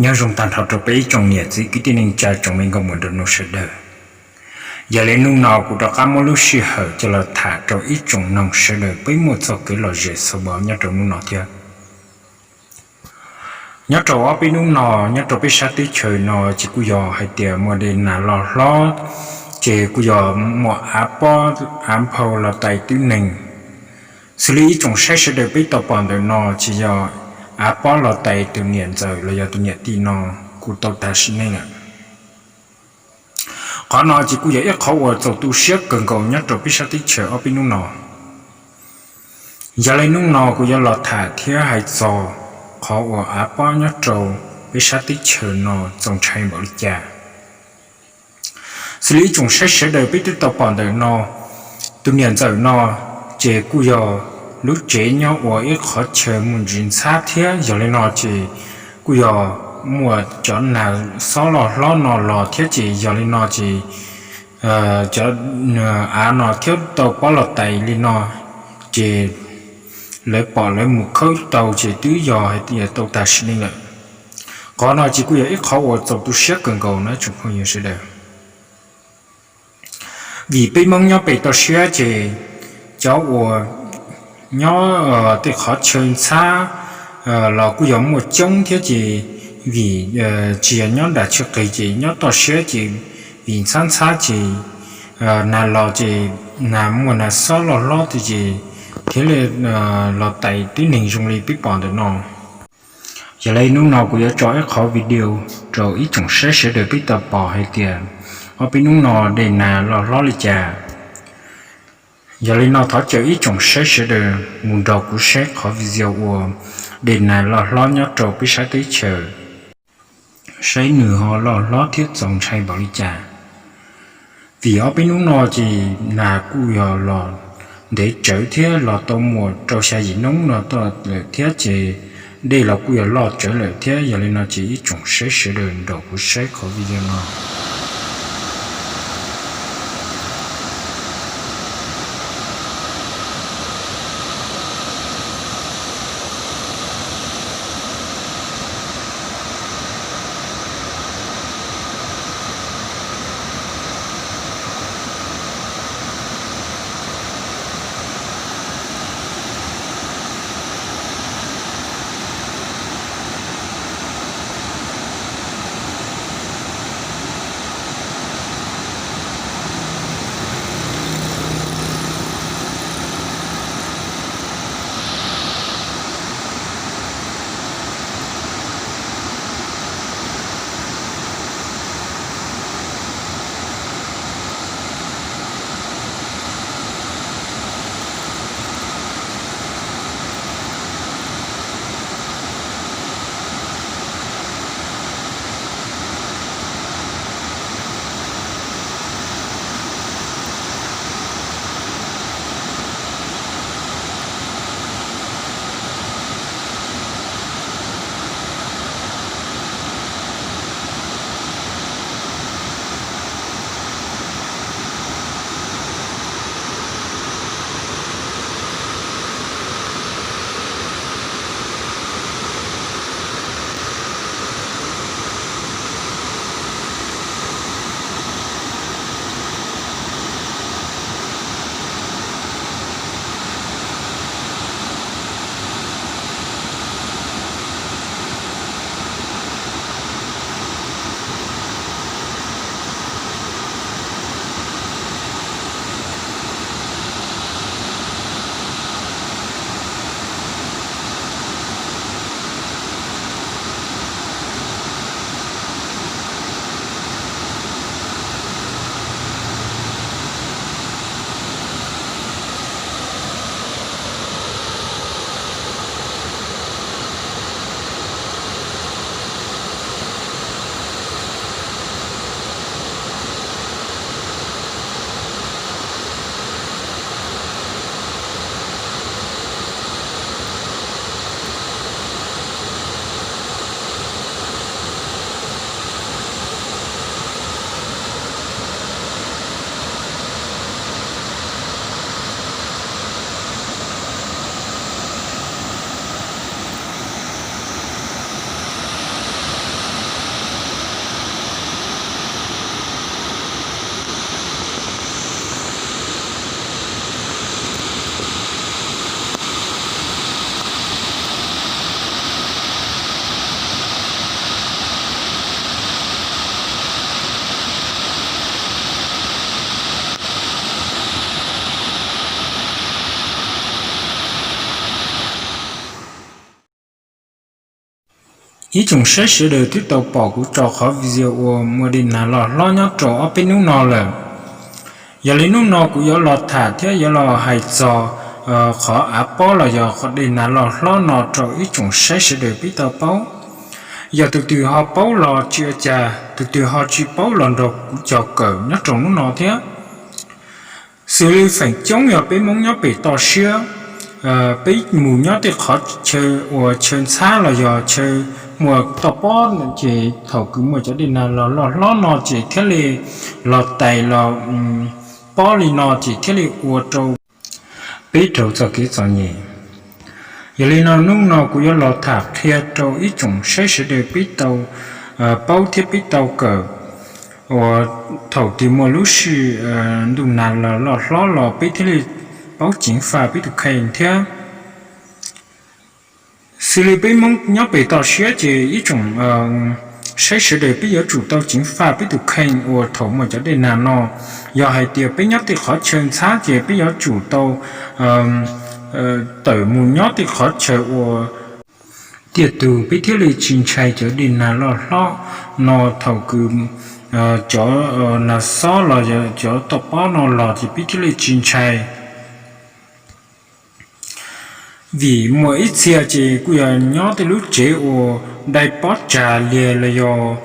Nyob zoo tag nrho rau peb ib tsoom niam txiv kwv tij neej tsa tsoom me nkauj muam nraug nus sawv daws. Yog li hnub no kuv rov qab muab lub sij hawm coj los tham rau ib tsoom noog sawv daws peb muaj txoj kev lom zem xaus npaum nyob rau hnub no thiab. Nyob rau ob peb hnub no, nyob rau peb sab teb chaws no ces kuj yog hais tias muaj dej nag loj hlob, ces kuj yog muaj av pob av nphau los tais tib neeg. Xws li ib tsoom saib sawv daws peb tau pom ntawm no ces yog av pob los tais tus niam ntxawm los yog tus niam tij no kuj tau tag sim neej lawm. Qhov no ces kuj yog ib qhov uas txaus tu siab kawg nkaus nyob rau peb sab teb chaws ob peb hnub no. Yog li hnub no kuv yuav los tham thiab hais txog qhov uas av pob nyob rau peb sab teb chaws no txaus ntshai npaum li cas. Xws li ib tsoom saib sawv daws peb twb tau pom ntawm no, tus niam ntxawm no ces kuj yog lub tsev nyob ua ib qhov chaw muaj ntsis ntxhab thiab, yog li no ces kuj yog muaj cov nag xob loj hlob no los thiab ces yog li no ces cov av no thiab tau pob los tais li no ces lawv pom lawv mus khawb tau ces twb yog hais tias tau tag sim neej lawm. Qhov no ces kuj yog ib qhov uas txaus tu siab kawg nkaus no tsoom phooj ywg sawv daws. Vim peb Hmoob nyob pem toj siab ces cov uas nyob tej qhov chaw ntxhab los kuj yog muaj coob thiab ces vim tsis yog nyob nram chaw qis ces nyob toj siab ces vim ntxhab ntxhab ces nag los ces nag muaj nag xob loj hlob tiag ces thiaj li los tais tib neeg zoo li peb pom ntawm no. Yog li hnub no kuv yuav tso ib qhov video rau ib tsoom saib sawv daws peb tau pom hais tias ob peb hnub no dej nag loj hlob li cas. Yog li no thov caw ib tsoom saib sawv daws mus nrog kuv saib qhov video uas dej nag loj hlob nyob rau peb sab teb chaws, saib nws ho loj hlob thiab txaus ntshai npaum li cas. Vim ob peb hnub no ces nag kuj yog los ntev tsawv thiab los tau muaj rau xya yim hnub no tuaj lawm thiab ces dej los kuj yog loj tsawv lawm thiab. Yog li no ces ib tsoom saib sawv daws nrog kuv saib qhov video no. Ib tsoom saib sawv daws twb tau pom kuv tso qhov video uas muaj dej nag loj hlob nyob rau ob peb hnub no lawm. Yog li hnub no kuv yuav los tham thiab yuav los hais txog qhov av pob los yog qhov dej nag loj hlob no rau ib tsoom saib sawv daws peb tau paub. Yog tus twg ho paub los tsis ua cas, tus twg ho tsis paub los nrog kuv cog kawm nyob rau hnub no thiab. Xws li feem coob yog peb Hmoob nyob pem toj siab, peb mus nyob tej qhov chaw uas chaw ntxhab los yog chaw muaj toj pob, ces thaum kws muaj cov dej nag los loj hlob no ces thiaj li los tais los pob li no ces thiaj li ua rau peb raug txoj kev txom nyem. Yog li no hnub no kuv yuav los tham qhia rau ib tsoom saib sawv daws peb tau paub thiab peb tau kawm uas thaum twg muaj lub sij ntuj nag los loj hlob los peb thiaj li paub ceev faj peb tus kheej thiab. Xws li peb Hmoob nyob pem toj siab ces ib tsoom saib sawv daws peb yuav tsum tau ceev faj peb tus kheej uas thaum muaj cov dej nag no. Yog hais tias peb nyob tej qhov chaw ntxhab ces peb yuav tsum tau tawm mus nyob tej qhov chaw uas tiaj tug peb thiaj li tsis ntshai cov dej nag loj hlob no. Thaum kws cov nag xob los yog cov toj pob no los ces peb thiaj li tsis ntshai. Vim muaj ib txhia ces kuj yog nyob tej lub tsev uas dai pob tsag liag los yog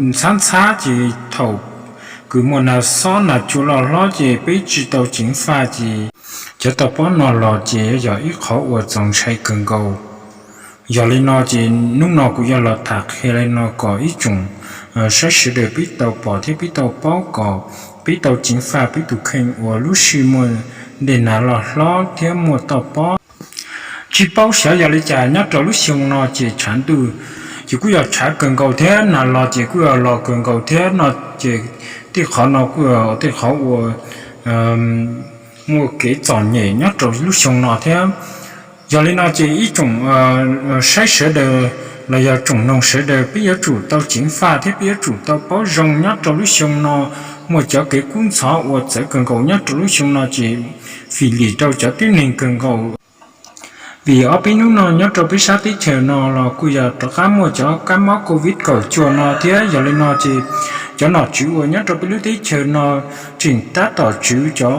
ntxhab ntxhab ces thaum kws muaj nag xob nag cua loj hlob ces peb tsis tau ceev faj ces cov toj pob no los ces yog ib qhov uas txaus ntshai kawg nkaus. Yog li no ces hnub no kuv yuav los tham qhia li no kom ib tsoom saib sawv daws peb tau pom thiab peb tau paub kom peb tau ceev faj peb tus kheej uas lub sij muaj dej nag loj hlob thiab muaj toj pob. Tsis paub xyov yog li cas nyob rau lub xyoo no ces tshav ntuj ces kuj yog tshav kawg nkaus thiab nag los ces kuj yog los kawg nkaus thiab no ces tej qhov no kuj yog tej qhov uas muaj kev txom nyem nyob rau lub xyoo no thiab. Yog li no ces ib tsoom saib sawv daws los yog tsoom noog sawv daws peb yuav tsum tau ceev faj thiab peb yuav tsum tau paub zoo nyob rau lub xyoo no. Muaj cov kev kub ntxhov uas txawv kawg nkaus nyob rau lub xyoo no ces fim lim rau cov tib neeg kawg nkaus. Vim ob peb hnub no nyob rau peb sab teb chaws no los kuj yog rov qab muaj cov kab mob covid kaum cuaj no thiab. Yog li no ces cov nom tswv uas nyob rau peb lub teb chaws no tseem tab tom tswv cov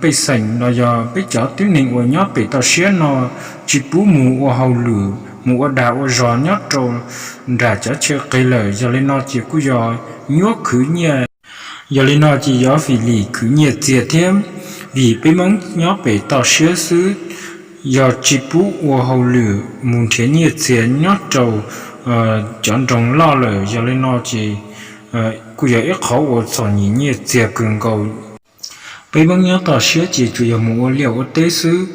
pej xeem los yog peb cov tib neeg uas nyob pem toj siab no tsis pub mus ua hauj lwm mus ua dag ua zog nyob rau nram cov chaw qis lawm. Yog li no ces kuj yog nyuab khwv nyiaj. Yog li no ces yuav fim lim khwv nyiaj txiag thiab, vim peb Hmoob nyob pem toj siab xwb, yog tsis pub ua hauj lwm mus nrhiav nyiaj txiag nyob rau cov nroog loj lawm. Yog li no ces kuj yog ib qhov uas txom nyem nyiaj txiag kawg nkaus. Peb Hmoob nyob toj siab ces tsuas yog mus ua liaj ua teb xwb.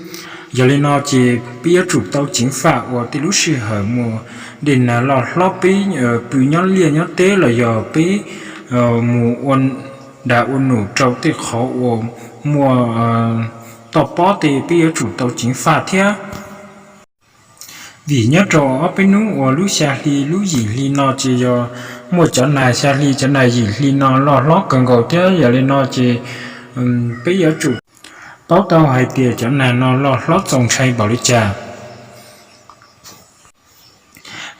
Yog li no ces peb yuav tsum tau ceev faj uas tej lub sij hawm muaj dej nag loj hlob peb pw nyob liaj nyob teb los yog peb mus ua dag ua num rau tej qhov uas muaj toj pob tej peb yuav tsum tau ceev faj thiab. Vim nyob rau ob peb hnub uas lub xya hli lub yim hli no ces yog muaj cov nag xya hli cov nag yim hli no loj hlob kawg nkaus thiab. Yog li no ces peb yuav tsum paub tau hais tias cov nag no loj hlob txaus ntshai npaum li cas.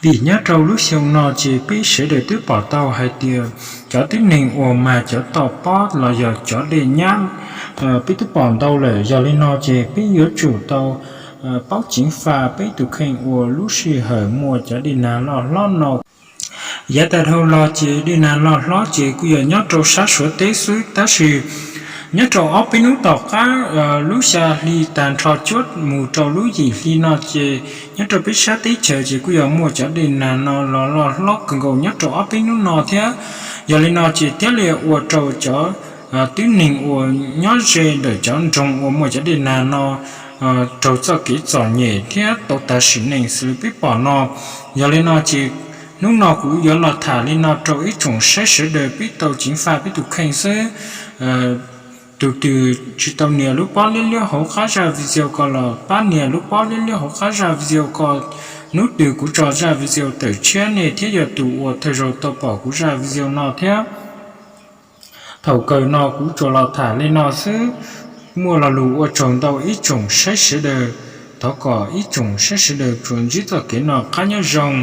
Vim nyob rau lub xyoo no ces peb sawv daws twb pom tau hais tias cov tib neeg uas mag cov toj pob los yog cov dej nyab peb twb pom ntau lawm. Yog li no ces peb yuav tsum tau paub ceev faj peb tus kheej uas lub sij hawm muaj cov dej nag loj hlob no. Yav tas dhau los ces dej nag loj hlob ces kuj yog nyob rau sab Suav teb xwb, tab sis nyob rau ob peb hnub tom qab lub xya hli tag nrho cuab mus rau lub yim hli no ces nyob rau peb sab teb chaws ces kuj yog muaj cov dej nag no los loj hlob kawg nkaus nyob rau ob peb hnub no thiab. Yog li no ces thiaj li ua rau cov tib neeg uas nyob ze ntawm cov nroog uas muaj cov dej nag no raug txoj kev txom nyem thiab tau tas sim neej xws li peb pom no. Yog li no ces hnub no kuv yuav los tham li no rau ib tsoom saib sawv daws peb tau ceev faj peb tus kheej xwb. Tus twg tsis tau nias lub pob liab liab hauv qab zaj video ko los pab nias lub pob liab liab hauv qab zaj video ko. Hnub twg kuv tso zaj video tawm tshiab nej thiaj yog tus uas thawj zaug tau pom kuv zaj video no thiab. Thaum kawg no kuv tsuas los tham li no xwb, muaj lo lus ua tsaug ntau ib tsoom saib sawv daws. Thov kom ib tsoom saib sawv daws tsuas ntsib txoj kev noj qab nyob zoo.